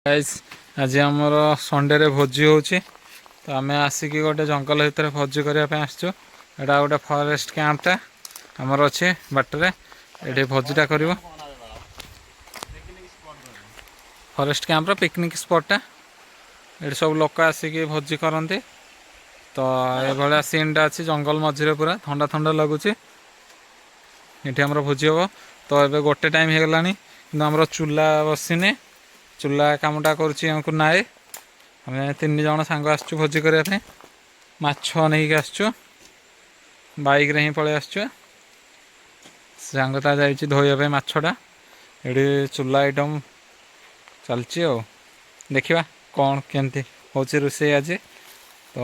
Guys, ଆଜି ଆମର ସଣ୍ଡେରେ ଭୋଜି ହେଉଛି। ତ ଆମେ ଆସିକି ଗୋଟେ ଜଙ୍ଗଲ ଭିତରେ ଭୋଜି କରିବା ପାଇଁ ଆସିଛୁ। ଏଇଟା ଗୋଟେ ଫରେଷ୍ଟ କ୍ୟାମ୍ପଟା ଆମର ଅଛି ବାଟରେ। ଏଠି ଭୋଜିଟା କରିବୁ। ଫରେଷ୍ଟ କ୍ୟାମ୍ପର ପିକନିକ୍ ସ୍ପଟ୍ଟା। ଏଠି ସବୁ ଲୋକ ଆସିକି ଭୋଜି କରନ୍ତି। ତ ଏଭଳିଆ ସିନ୍ଟା ଅଛି ଜଙ୍ଗଲ ମଝିରେ, ପୁରା ଥଣ୍ଡା ଥଣ୍ଡା ଲାଗୁଛି। ଏଠି ଆମର ଭୋଜି ହେବ। ତ ଏବେ ଗୋଟେ ଟାଇମ୍ ହେଇଗଲାଣି, କିନ୍ତୁ ଆମର ଚୁଲା ବସିନି। ଚୁଲା କାମଟା କରୁଛି ଆମକୁ ନାଏ। ଆମେ ତିନି ଜଣ ସାଙ୍ଗ ଆସିଛୁ ଭୋଜି କରିବା ପାଇଁ। ମାଛ ନେଇକି ଆସିଛୁ, ବାଇକ୍ରେ ହିଁ ପଳେଇ ଆସିଛୁ। ସାଙ୍ଗ ତା ଯାଇଛି ଧୋଇବା ପାଇଁ ମାଛଟା। ଏଠି ଚୁଲା ଆଇଟମ୍ ଚାଲିଛି ଆଉ ଦେଖିବା କ'ଣ କେମିତି ହେଉଛି ରୋଷେଇ ଆଜି। ତ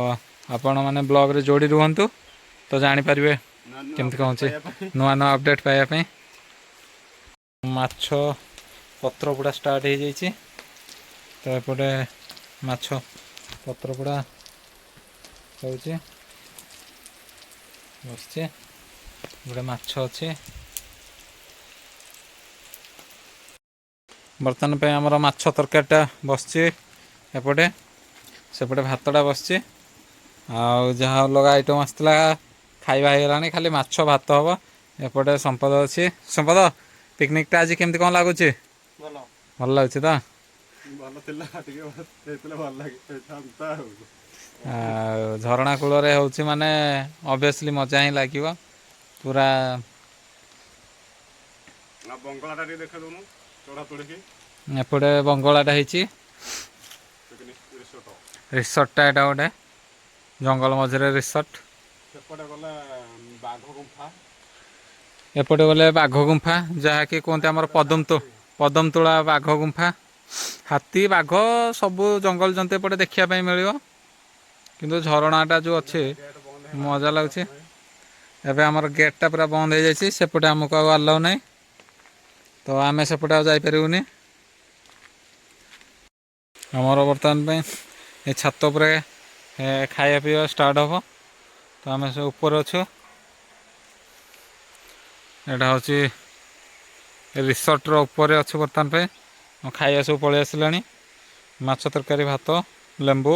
ଆପଣମାନେ ବ୍ଲଗ୍ରେ ଯୋଡ଼ି ରୁହନ୍ତୁ, ତ ଜାଣିପାରିବେ କେମିତି କ'ଣ ହେଉଛି ନୂଆ ନୂଆ ଅପଡ଼େଟ୍ ପାଇବା ପାଇଁ। ମାଛ ପତ୍ର ପୋଡ଼ା ଷ୍ଟାର୍ଟ ହେଇଯାଇଛି। ତ ଏପଟେ ମାଛ ପତ୍ର ପୋଡ଼ା ହେଉଛି, ବସିଛି। ଗୋଟେ ମାଛ ଅଛି। ବର୍ତ୍ତମାନ ପାଇଁ ଆମର ମାଛ ତରକାରୀଟା ବସିଛି ଏପଟେ, ସେପଟେ ଭାତଟା ବସିଛି। ଆଉ ଯାହା ଅଲଗା ଆଇଟମ୍ ଆସିଥିଲା, ଖାଇବା ହେଇଗଲାଣି। ଖାଲି ମାଛ ଭାତ ହେବ। ଏପଟେ ସମ୍ପଦ ଅଛି। ସମ୍ପଦ, ପିକନିକଟା ଆଜି କେମିତି କ'ଣ ଲାଗୁଛି? ଭଲ। ଭଲ ଲାଗୁଛି ତ? ଭଲ ଥିଲା, ଟିକେ ହେଇଥିଲେ ଭଲ ଲାଗିଥାନ୍ତା ଆଉ। ଆଉ ଝରଣା କୂଳରେ ହେଉଛି ମାନେ ଅବଭିୟସଲି ମଜା ହିଁ ଲାଗିବ ପୁରା। ଆଉ ବଙ୍ଗଳାଟା ଟିକେ ଦେଖା ଦଉନୁ ଚଢ଼ା ଚଢ଼ିକି। ଏପଟେ ବଙ୍ଗଳାଟା ହେଇଛି। Picnic resort. ରିସର୍ଟଟା ଏଇଟା ଗୋଟେ ଜଙ୍ଗଲ ମଝିରେ ରିସର୍ଟ। ସେପଟେ ଗଲେ ବାଘ ଗୁମ୍ଫା। ଏପଟେ ଗଲେ ବାଘ ଗୁମ୍ଫା, ଯାହାକି କୁହନ୍ତି ଆମର ପଦମତୋଳା ବାଘ ଗୁମ୍ଫା। ହାତୀ, ବାଘ, ସବୁ ଜଙ୍ଗଲ ଜନ୍ତୁ ଏପଟେ ଦେଖିବା ପାଇଁ ମିଳିବ। କିନ୍ତୁ ଝରଣାଟା ଯେଉଁ ଅଛି, ଗେଟ୍ ବନ୍ଦ। ମଜା ଲାଗୁଛି। ଏବେ ଆମର ଗେଟ୍ଟା ପୁରା ବନ୍ଦ ହେଇଯାଇଛି। ସେପଟେ ଆମକୁ ଆଉ ଆଲାଉ ନାହିଁ, ତ ଆମେ ସେପଟେ ଆଉ ଯାଇପାରିବୁନି। ଆମର ବର୍ତ୍ତମାନ ପାଇଁ ଏ ଛାତ ଉପରେ ଖାଇବା ପିଇବା ଷ୍ଟାର୍ଟ ହେବ। ତ ଆମେ ସେ ଉପରେ ଅଛୁ। ଏଇଟା ହେଉଛି ରିସର୍ଟର ଉପରେ ଅଛୁ ବର୍ତ୍ତମାନ ପାଇଁ। ଖାଇବା ସବୁ ପଳେଇ ଆସିଲାଣି। ମାଛ ତରକାରୀ, ଭାତ, ଲେମ୍ବୁ,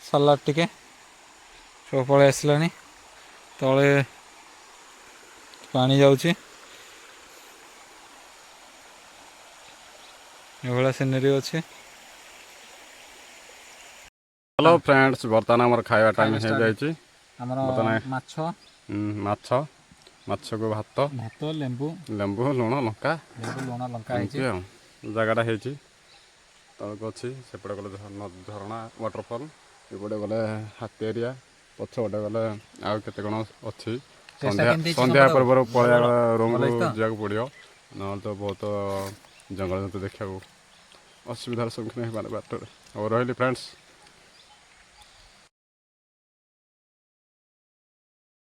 ସାଲାଡ଼ ଟିକେ ସବୁ ପଳେଇ ଆସିଲାଣି। ତଳେ ପାଣି ଯାଉଛି। ଏଭଳିଆ ସିନେରୀ ଅଛି। ହ୍ୟାଲୋ ଫ୍ରେଣ୍ଡସ୍, ବର୍ତ୍ତମାନ ଆମର ଖାଇବା ଟାଇମ୍ ଖାଇବା start। ହେଇଯାଇଛି। ଆମର ମାଛ। ମାଛ, ମାଛକୁ ଭାତ। ଭାତ, ଲେମ୍ବୁ। ଲେମ୍ବୁ, ଲୁଣ, ଲଙ୍କା। ଲେମ୍ବୁ, ଲୁଣ, ଲଙ୍କା ହେଇଛି। ଏମିତି ଆଉ ଜାଗାଟା ହେଇଛି। ତଳକୁ ଅଛି, ସେପଟେ ଗଲେ ଝରଣା, ୱାଟରଫଲ୍, ଏପଟେ ଗଲେ ହାତୀ ଏରିଆ, ପଛପଟେ ଗଲେ ଆଉ କେତେ କ'ଣ ଅଛି। ସନ୍ଧ୍ୟା କେମିତି ହେଇଛି ସନ୍ଧ୍ୟା ସମ୍ପଦ? ପୂର୍ବରୁ ପଳେଇବା, ଭଲ ରୁମ୍କୁ ହେଇଛି ତ? ଯିବାକୁ ପଡ଼ିବ। ନହେଲେ ତ ବହୁତ ଜଙ୍ଗଲ ଜନ୍ତୁ ଦେଖିବାକୁ ଅସୁବିଧାର ସମ୍ମୁଖୀନ ହେଇପାରେ ବାଟରେ। ଆଉ ରହିଲି ଫ୍ରେଣ୍ଡସ୍।